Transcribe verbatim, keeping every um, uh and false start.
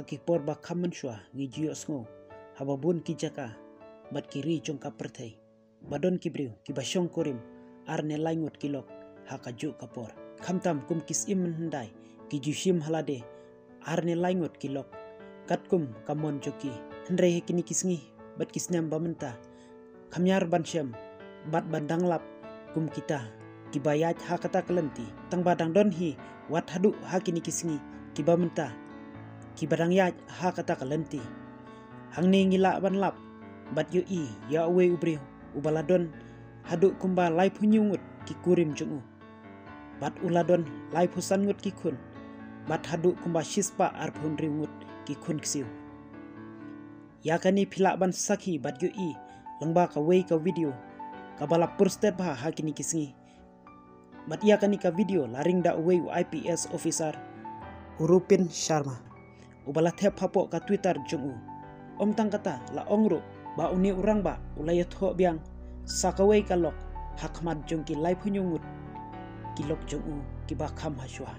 Ki por ba kham mynshuwa ngi ju ïohsngew ha ba bun ki jaka bad ki ri jong ka pyrthei ba don ki briew kiba shong kurim ar ne lai ngut ki lok ha kajuh ka por. Khamtam kum ki syiem mynhyndai ki ju shim ha lade ar ne lai ngut ki lok katkum ka mon jong ki. Hynrei ha kine ki sngi bad ki snem ba mynta, kham ïar ban shem bad ban dang lap kum kita kiba ïaid ha kata ka lynti. Tang ba dang don hi wat haduh ha kine ki sngi kiba mynta kiba dang ïaid ha kata ka lynti. Hangne ngi lah ban lap bad ïohi ïa uwei u briew uba la don haduh kumba laiphew hynñiew ngut ki kurim jong u, bad u la don laiphew san ngut ki khun, bad haduh kumba shispah arphew hynriew ngut ki khun ksiew. Ïa kane phi lah ban sakhi bad ïohi lyngba kawei ka video kaba la pur stet bha ha kine ki sngi. Bad ïa kane ka video la ring da uwei u I P S officer, u Rupin Sharma, uba la thep hapoh ka Twitter jong u. Ym tang kata, la ong ruh ba une u rangbah u la ïathoh biang sa kawei ka lok ha khmat jong ki laiphew hynñiew ngut ki lok jong u kiba kham hashuwa.